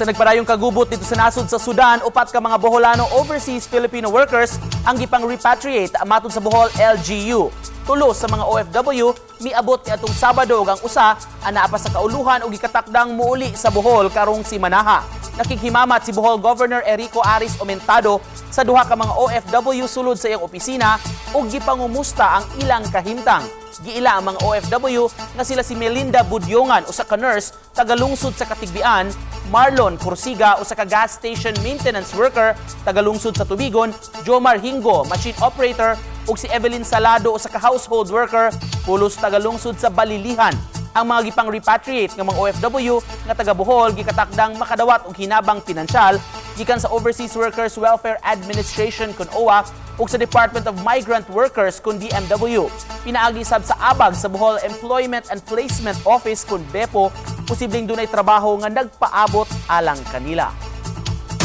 Sa nagpadayong kagubot didto sa nasod sa Sudan, upat ka mga Boholano overseas Filipino workers ang gipang repatriate matod sa Bohol LGU. Tulo sa mga OFW miabot niadtong Sabado ug ang usa anaa pa sa kauluhan ug gikatakdang muuli sa Bohol karong simanaha. Nakighimamat si Bohol Governor Erico Aris Omentado sa duha ka mga OFW sulod sa iyang opisina ug gipangumusta ang ilang kahimtang. Giila ang mga OFW nga sila si Melinda Budyongan, usa ka nurse tagalungsod sa Catigbian, Marlon Corsiga, usa ka gas station maintenance worker tagalungsod sa Tubigon, Jomar Hingo, machine operator, ug si Evelyn Salado, usa ka household worker pulos tagalungsod sa Balilihan. Ang mga gipang repatriate nga mga OFW nga taga Bohol gikatakdang makadawat og hinabang pinansyal gikan sa Overseas Workers Welfare Administration kun OWWA ug sa Department of Migrant Workers kun DMW. Pinaagi sab sa abag sa Bohol Employment and Placement Office kun BEPO, posibleng dunay trabaho nga nagpaabot alang kanila.